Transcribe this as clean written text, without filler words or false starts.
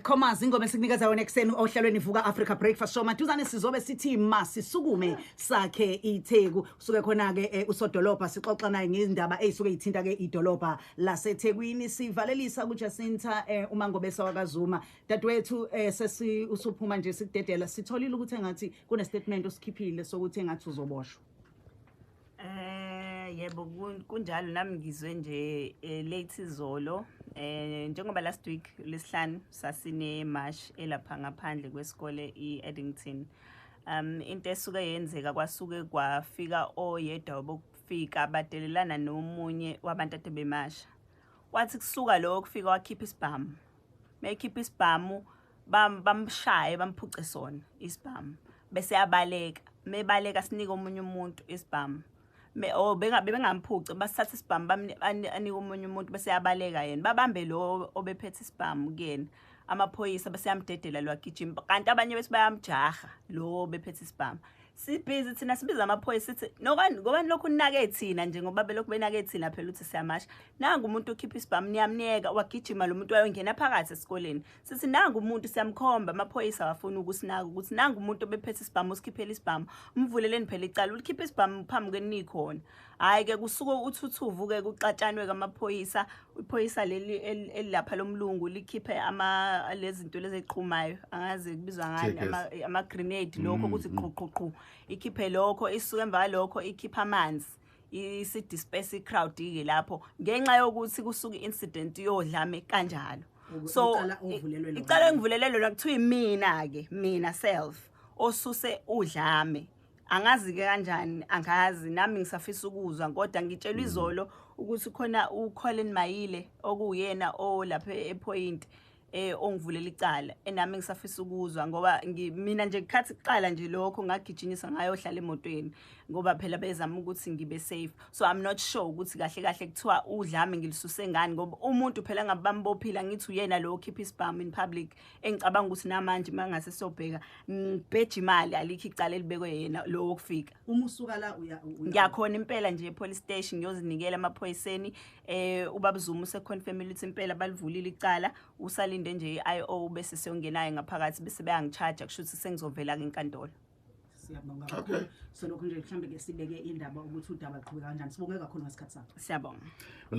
Commas, ingoma esikunikeza yona ekuseni ohlelweni Vuka Africa Breakfast Show. Maduzane sizobe sithi masisukume sakhe iTheku. Suke khona ke usodolobha, sixoxa naye ngezindaba ezisuke ithinta ke idolobha laseThekwini. Sivalelisa kuJacinta uMangobese wakaZuma. Dadewethu, sesi usuphuma nje, sikudedela. Sitholile ukuthi engathi kune statement osikhiphile sokuthi engathi uzoboshwa. Yebo, kunjalo, nami ngizwe nje late izolo. Njengoba last week lesihlanu sasine march elapha ngaphandle kwesikole iEddington, into esuke yenzeka, kwasuke kwafika oyedwa bokufika badelelana nomunye wabantu ade bemasha. Wathi kusuka lo kufika wakhipha isibhamu, mekhipha isibhamu bamshaye, bamphuce sona isibhamu, bese yabaleka. Mebaleka sinike omunye umuntu isibhamu. Me oh bengamphuci, basithatha isibhamu, anike omunye umuntu, bese yabaleka yena. Babambe lo obephethe isibhamu kuyena amaphoyisa, bese yamdedela, lwagijima, kanti abanye bese bayamjaha lo obephethe isibhamu. Sibhizi thina sibiza amaphoyisa, sithi nokani ngoba lokhu ninake thina nje, ngoba belokhu benake thina phela ukuthi siyamasha. Nangu umuntu okhipha isibhamu, niyamniyeka, wagijima lo muntu wayongena phakathi esikoleni. Sithi nangu umuntu, siyamkhomba, amaphoyisa awafuni ukusinaka ukuthi nangu umuntu obephethe isibhamu, usikhiphela isibhamu, umvuleleni phela icala, ulikhipha isibhamu phambi kwenikhona. Hhayi-ke, kusuke uthuthuvu-ke, kuxatshanwe kamaphoyisa. Iphoyisa leli elilapha lomlungu likhiphe ama lezi zinto lezi eziqhumayo, angazi kubizwa ngani. Tear gas. Ama-grenade, lokho ukuthi qhu qhu qhu, ikhiphe lokho. Isuke emva kwalokho ikhipha amanzi, isi-disperse i-crowd-ke lapho, ngenxa yokuthi kusuke i-incident yodlame kanjalo. So Icala ovulelwe lona. Icala engivulelwe lona, kuthiwa imina-ke, mina self osuse udlame. Angazi-ke kanjani, angazi nami, ngisafisa ukuzwa, kodwa ngitshelwa izolo ukuthi khona uColin Mayile okuwuyena olapha ePoint ongivulela icala, enami ngisafisa ukuzwa, ngoba mina nje kukhathi kuqala nje lokho ngagijinyiswa ngayohlala emotweni, ngoba phela bezama ukuthi ngibe safe. So I'm not sure ukuthi kahle kahle kuthiwa udlame ngilisuse ngani, ngoba umuntu phela ngabe bambophila, ngithi uyena lo okhipha isibhamu in public, engicabanga ukuthi namanje mangase sobheka ngibheja imali, alikho icala elibekwe yena lo wokufika. Uma usuka la uya Ngiyakhona impela nje e-police station, ngiyozinikela emaphoyiseni. Ubaba Zuma useconfirmile ukuthi impela balivulile icala, usalinde nje i-IO, bese siyongenayo ngaphakathi, bese bayangi-charge, kusho ukuthi sengizovela ke enkantolo. Siyabonga kakhulu. So lokhu nje mhlambe ke sibeke indaba ukuthi udaba luqhubeka kanjani. Sibonge kakhulu ngesikhathi sakho. Siyabonga.